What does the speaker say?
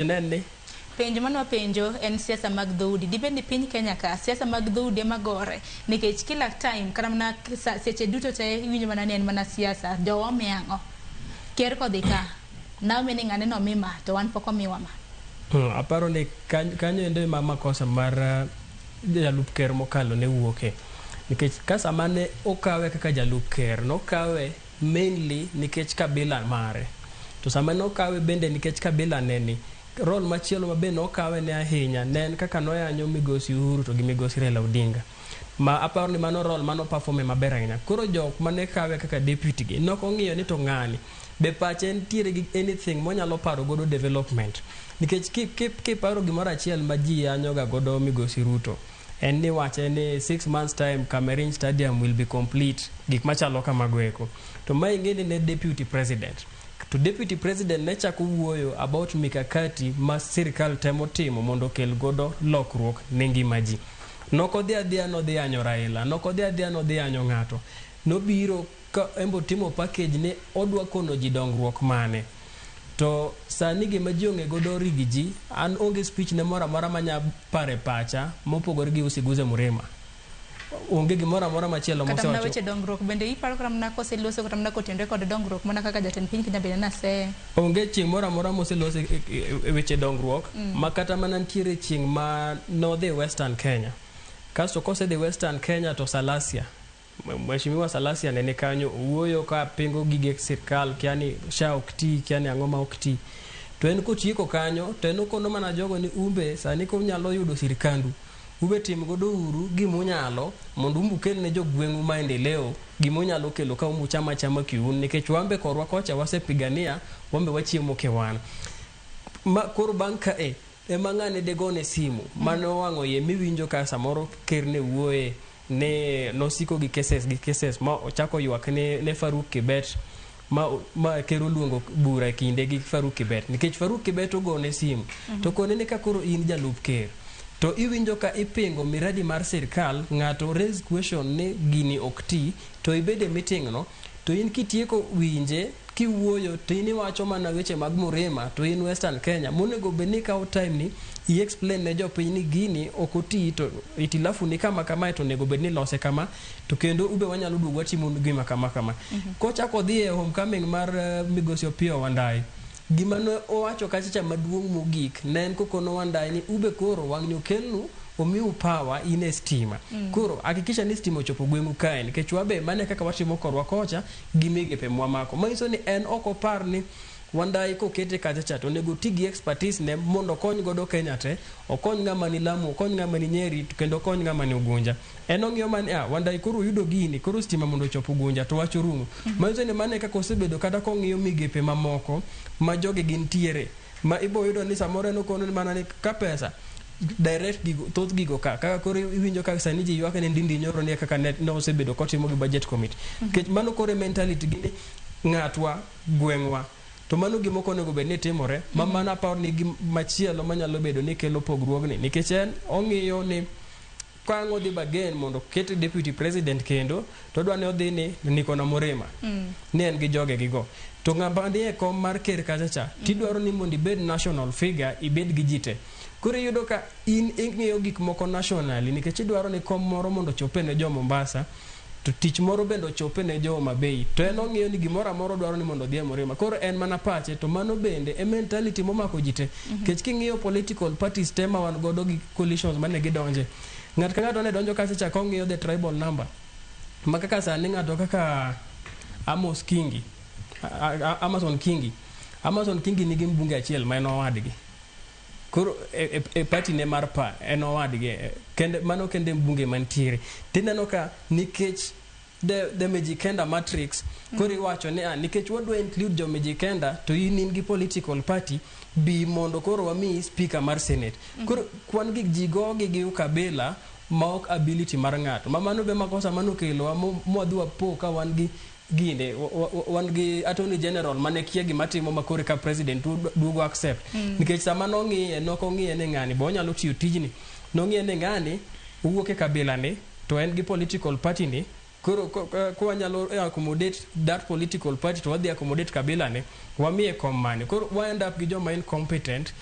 Ne ni Penjo mane wapenjo en siasa mag dhoudi. Dibed ni piny Kenya ka siasa mag dhoudi ema gore nikech kila time kata mana seche duto te iwinjo mana ni en mana siasa. Jowa omi ang'o? Ker kodhi ka. Naomi ni ng'ane nomi ma to wan pok omiwa ma. Aparo ni kanyo endo ema makosa mar jalup ker mokalo ne wuoke. Nikech ka sama ne okawe kaka jalup ker, nokawe mainly nikech kabila mare. To sama nokawe bende nikech kabila ne ni, role machielo ma be nokawe ne ahinya ne en kaka noyanyo migosi Uhuru to gi migosi Raila Odinga. Ma aparo ni mano role mano performe maber ahinya. Koro jok mane kawe kaka deputy gi nok ong'iyo ni to ng'ani be pache nitiere gi anything monyalo paro godo development. Nikech kiparo gimoro achiel ma ji yanyo ga godo migosi Ruto, en ni wache ni 6 months time Kameriny Stadium will be complete, gik machalo kamago eko. To ma ing'e ni ne deputy president. To deputy president ne chako wuoyo about mikakati ma sirikal temo timo mondo okel godo lokruok ne ngima ji. Nokodhi adhiya nodhi yanyo Raila, nokodhi adhiya nodhi yanyo ng'ato. Nobiro ka embo timo package ni odwa kono ji dongruok mane. To sani gima ji ong'e godo Riggy G, an onge speech ne moro amora manya paro e pacha mopogore gi Usiguze Mrema. Onge gimoro amora machielo Kata mana mosewacho. weche dongruok bende iparo kata mana koseloso kata mana kotenore kod dongruok mana kaka jatend piny Kenya bende naseye. Onge chieng' moro amora moselos e weche dongruok ma kata mana nitiere chieng' ma nodhi Western Kenya. Kasto kosedhi Western Kenya to Salasia, Mheshimiwa Salasia ne ni kanyo owuoyo ka pingo gige sirkal kia ni SHA ok ti, kia ni ang'o ma ok ti. To en kotieko kanyo to en okono mana jogo ni umbe sani kunyalo yudo sirkandu ube tim godo uru gimunyalo mondo umbe ukel ne jogweng'u maendeleo gimunyalo kelo ka umbe uchamo achama kiun nikech wambe korwa kocha wasepigania wambe wachiemo kewan. Ma koro bang' kae ema ng'ane degone simu mane owang'o iye miwinjo ka samoro ker ne wuoye ne nosiko gi cases gi cases ma ochako ywak ne Faruk Kibet ma ker oluongo bura e kinde gi Faruk Kibet nikech Faruk Kibet ogone simu to kone ni ka koro in jalup ker to iwinjo ka ipingo miradi mar sirkal, ng'ato raise question ni gini ok ti to ibede meeting no to in kitieko winje kiwuoyo to in iwacho mana weche mag Murima to in Western Kenya monego bed ni ikawo time ni i explain ne jopiny ni gini ok oti to itilafu ni kama kamae to onego bed ni ilose kama to kendo ube wanyalo duogo watimo gima kama kama. Kochako dhi e homecoming mar migosi Opiyo Wandayi, gima ne owacho kacha cha maduong' mogik ne en kokono Wandayi ni ube koro wang'ni okelnu omiu power in e stima. Koro hakikisha ni stima ochopo gweng'u kae nikech wabe mane kaka watimo korwa kocha gi migepe mwamako. Manyiso ni en ok opar ni Wandayi kokete kacha cha to onego oti gi expertise ne mondo okony godo Kenya te, okony ng'ama ni Lamu, okony ng'ama ni Nyeri to kendo okony ng'ama ni Ugunja. En ong'iyo mani ah, Wandayi koro oyudo gini, koro stima mondo ochop Ugunja to wach orumo. Manyiso ni mano e kaka osebedo kata kong'iyo migepe mamoko ma jogi gintiere. Ma ibo yudo ni samoro en okono ni mana ni ka pesa direct gigo, thoth gigo ka kaka koro iwinjo ka sani ji ywak ni Ndindi Nyoro ni kaka ne osebedo kotimo gi budget committee. Nikech mano koro e mentality gi ni ng'atwa gweng'wa to mano gima ok onego bed ni timore ma mano aparo ni machielo manyalo bedo ni kelo pogruogni nikech en ong'iyo ni ka ang' odhi bargain mondo oket deputy president kendo to odwa ni odhi ni niko na Murima ni en gi joge gi go to ng'ama ni e kom mar ker kacha cha tidwaro ni mondo ibed national figure, ibed gi ji te. Koro iyudo ka in ing'iyo gik moko nationally nikech idwaro ni kom moro mondo ochope ne jo Mombasa to tich moro bende ochope ne jo Homa Bay to en ong'iyo ni gimoro amora odwaro ni mondo odhi e Murima. Koro en mana pache to mano bende e mentality momako ji te nikech king'iyo political parties te ma wan godo gi coalitions mane gidonje, ng'ato ka ng'ato ne donjo kacha cha kong'iyo the tribal number ma kaka sani ng'ato kaka Amos Kingi, Amason Kingi, Amason Kingi nigi mbunge achiel ma en owadgi. Koro e party ne mar PA en owadgi kende, mano kende mbunge mantiere. Tineno ka nikech the Mijikenda matrix koro iwacho ni ah, nikech wadwa include jo Mijikenda to in in gi political party bi mondo koro wamiyi speaker mar senate. Koro kwan gi ji gogi gi ukabila ma ok ability mar ng'ato ma mano be makosa manokelowa mwadhi wapo ka wan gi gine wan gi attorney general mane kia gima timo ma koro ka president duogo accept nikech sama nong'iye nok ong'iye ni ng'ani bo onyalo tiyo tijni, nong'iye ni ng'ani owuok e kabila ni to en gi political party ni koro ko wanyalo accommodate that political party to wadhi accommodate kabila ni wamiye kom mane. Koro wa end up gi joma incompetent.